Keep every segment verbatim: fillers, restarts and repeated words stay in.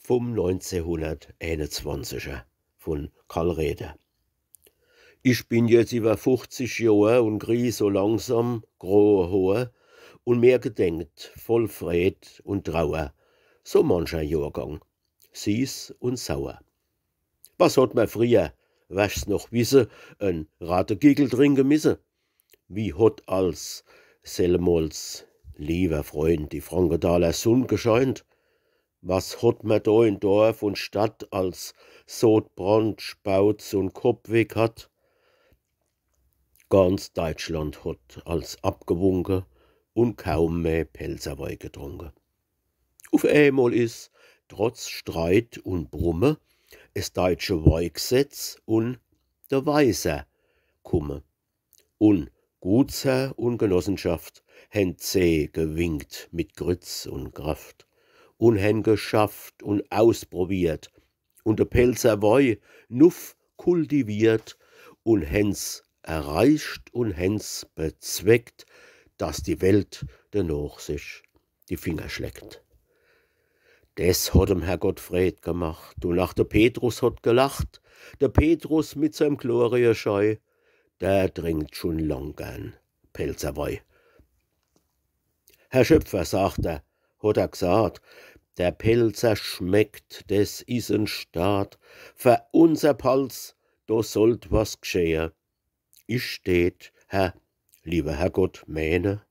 vum neunzehnhunderteinundzwanziger vun Karl Räder. Ich bin jetzt iwwer fuchzig Johr un krie so langsam groe Hoor, un mer gedenkt voll Freed un Trauer so mancher Johrgang, sieß un sauer. Was hot mer frieher, wersch's noch wisse, en Rattegickel trinke misse? Wie hot als sellemols, liewer Freund, die Frankenthaler Sunn gescheint? Was hot mer do in Dorf un Stadt als Sodbrand, Spauz un Koppweh ghat? Ganz Deitschland hot als abgewunke un kaum meh Pälzer Wei getrunke. Uf eemol is, trotz Streit un Brumme, es deitsche Weigesetz un de Weiser kumme. Un Gutsherr un Genossenschaft hen zäh gewinkt mit Krütz un Kraft un hen geschafft un ausprobiert un de Pälzer Wei nuff kultiviert un hen's erreicht un hen's bezweckt, dass die Welt denoch sich die Finger schleckt. Des hot em Herrgott Freed gemacht un ach de Petrus hot gelacht. De Petrus mit seim Glorieschei, der trinkt schun lang gern Pälzer Wei. „Herr Schöpfer“, sagt er, hot er gsaat, „der Pälzer schmeckt, des is en Staat. Fer unser Palz, do sollt was gschehe. Ich deet, Herr, liewer Herrgott, meene,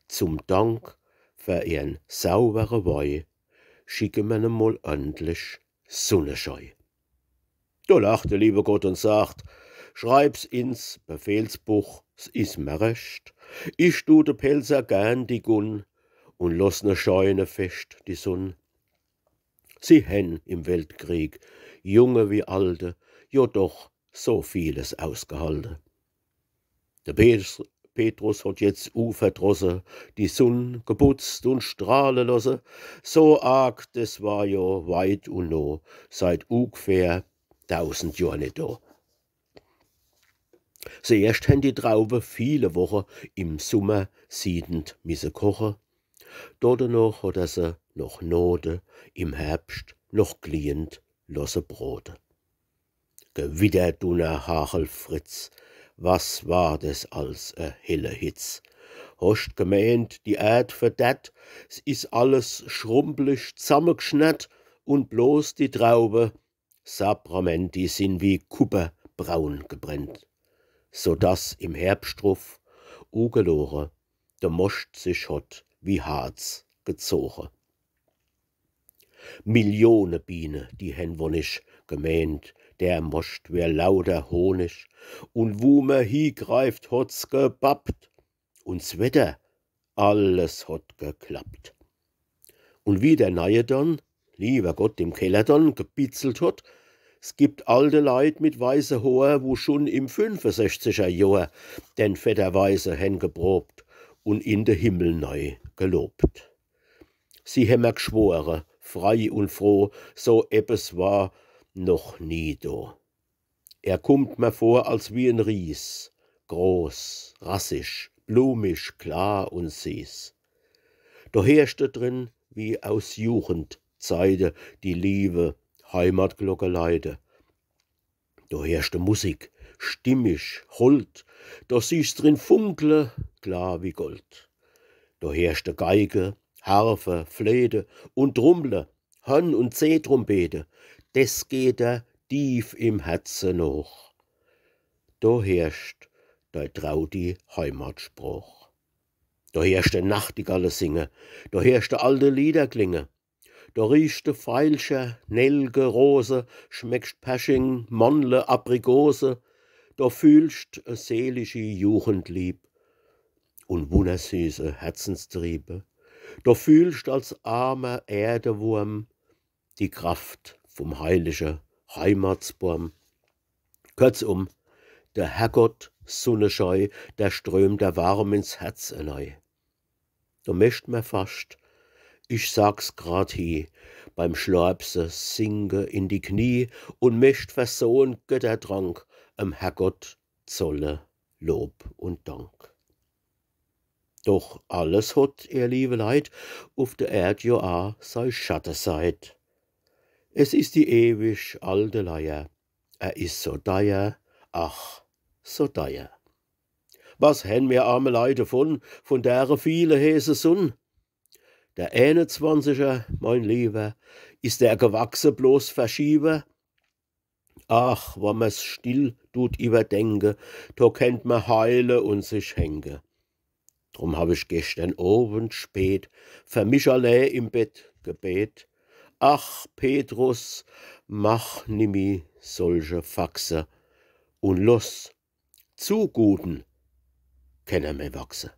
zum Dank fer Ihren saubere Wei schicke mer em mol ordentlich Sunneschei.“ Do lacht de liewe Gott un sagt: „Schreib's ins Befehlsbuch, s is mer recht. Ich du de Pälzer gern die Gunn un loss ne scheine fescht die Sunn. Sie hen im Weltkrieg, Junge wie Alte, jo doch so vieles ausgehalte.“ De Pet-, Petrus hot jetzt uverdrosse die Sunn geputzt un strahle losse. So arg, des war jo weit un noh seit ugefähr dausend Johr net do. Seerscht hen die Trauwe viele Woche im Summer siedend misse koche. Do denoch hot er se noch node, im Herbscht noch gliehend losse brode. Gewitter, Dunner, Hagel, Fritz, was war des als e helle Hitz! Hoscht gemeent, die Erd verderrt, s is alles schrumpelig zammegschnerrt un bloß die Trauwe, Saprament, die sin wie kupperbraun gebrennt, so dass im Herbscht druff, ugeloge, de Moscht sich hot wie Harz gezoge. Millione Biene, die hen wonnig gemeent, der Moscht wär lauter Honig, un wu mer hiegreift, hot's gebappt, un s Wetter, alles hot geklappt. Un wie der Neie dann, liewer Gott, im Keller dann gebitzelt hot, s gibt alte Leit mit weiße Hoor, wu schun im fünfesechziger Johr den Vetter Weise hen geprobt un in de Himmel nei gelobt. Sie hemmer gschwore, frei un froh, so ebbes war noch nie do. Er kummt mer vor als wie en Ries, groß, rassig, blumig, klar un sieß. Do heerscht drin, wie aus Jugendzeide, die liewe Heimatglocke leide. Do heerscht Musik, stimmig, hold, do siehscht drin funkle, klar wie Gold. Do heerscht Geige, Harfe, Fleete un Trummle, Horn- un Zehtrompete, des geht der tief im Herze noch. Do heerscht dei traudi Heimatsproch. Do heerscht de Nachtigalle singe, do heerscht de alte Lieder klinge, do riechscht de Veilcher, Nelke, Rose, schmeckscht Persching, Mandle, Aprikose, do fühlscht e seeligi Jugendlieb un wunnersieße Herzenstriebe. Do fühlscht als armer Erdewurm die Kraft vum heilige Heimatsborm. Kurzum, der Herrgott Sunneschei, der strömt der warm ins Herz enei. Do mecht mer fascht, ich sag's grad hi, beim Schlorpse sinke in die Knie un mecht fer so en Göttertrank em Herrgott zolle Lob un Dank. Doch alles hot, ehr liewe Leit, uf der Erd jo a sei Schatteseit. Es is die ewig alte Leier, er is so deier, ach, so deier. Was hen mir arme Leit devun, vun dere viele heeße Sunn? Der Eenezwanziger, mein Liewer, is der gewachse bloß verschiewer? Ach, wann mer's still dut iwwerdenke, do kennt mer heile un sich hänge. Drum hab ich geschtern Owend spät fer mich allee im Bett gebet: Ach, Petrus, mach nimmi solche Faxe un loss zu Guten kenner meh wachse.